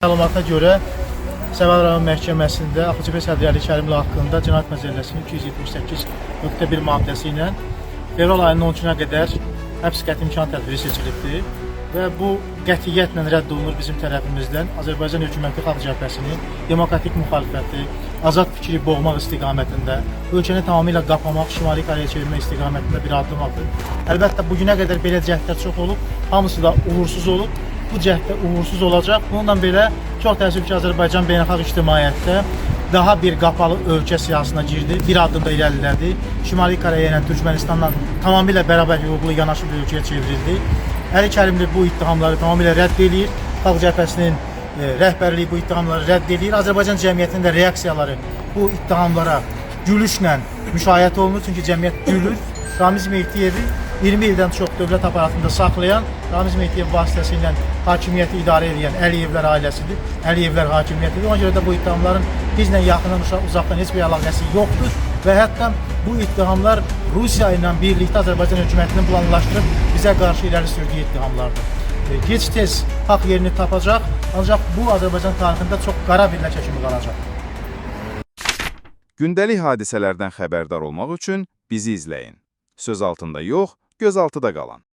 Məlumata görə Səbəl rayon məhkəməsində AXCP sədri Əli Kərimli haqqında Cinayət Məcəlləsinin 278.1 maddəsi ilə fevral ayının 13-nə qədər həbs qəti imkan tədbiri seçilibdir və bu qətiyyətlə rədd olunur bizim tərəfimizdən. Azərbaycan hökuməti Xalq Cəbhəsini, demokratik müxalifəti, azad fikri boğmaq istiqamətində, ölkəni tamamilə qapamaq, Şimali Koreya çevirmək istiqamətində bir addım atır. Əlbəttə bu günə qədər belə cəhdlər çox olub, hamısı da uğursuz olub. Bu cəhd də uğursuz olacaq. Bununla belə çox təəssüf ki, Azərbaycan beynəlxalq ictimaiyyətdə daha bir qapalı ölkə siyahısına girdi, bir addım da irəlilədi. Şimali Koreya ilə Türkmənistanla tamamilə bərabər hüquqlu yanaşı bir ölkəyə çevrildi. Əli Kərimli bu ittihamları tamamilə rədd eləyir. Xalq Cəbhəsinin rəhbərliyi bu ittihamları rədd eləyir. Azərbaycan cəmiyyətinin də reaksiyaları bu ittihamlara gülüşlə müşayiət olunur. Çünki cəmiyyət gülür. Ramiz Mehdiyevi 20 ildən çox dövlət aparatında saxlayan, Ramiz Mehdiyev vasitəsilə hakimiyyəti idarə edən Əliyevlər ailəsidir. Əliyevlər hakimiyyətidir. Ona görə də bu ittihamların bizlə yaxından uzaqdan heç bir əlaqəsi yoxdur və hətta bu ittihamlar Rusiya ilə birlikdə Azərbaycan hökumətinin planlaşdırıb bizə qarşı irəli sürdüyü ittihamlardır. Gec-tez haqq yerini tapacaq, ancaq bu Azərbaycan tarixində çox qara bir ləkə kimi qalacaq. Gündəlik hadisələrdən xəbərdar olmaq üçün bizi izləyin. Söz altında yox, göz altıda qalan.